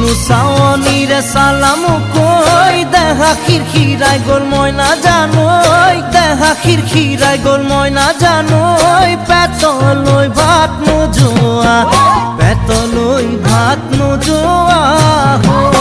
কিনো চাৱনিৰে চালা মোকৈ, দেহা খিৰখিৰাই গ'ল মই নাজানো, দেহা খিৰখিৰাই গ'ল মই নাজানো। পেটলৈ ভাত নোযোৱা, পেটলৈ ভাত নোযোৱা হ'ল।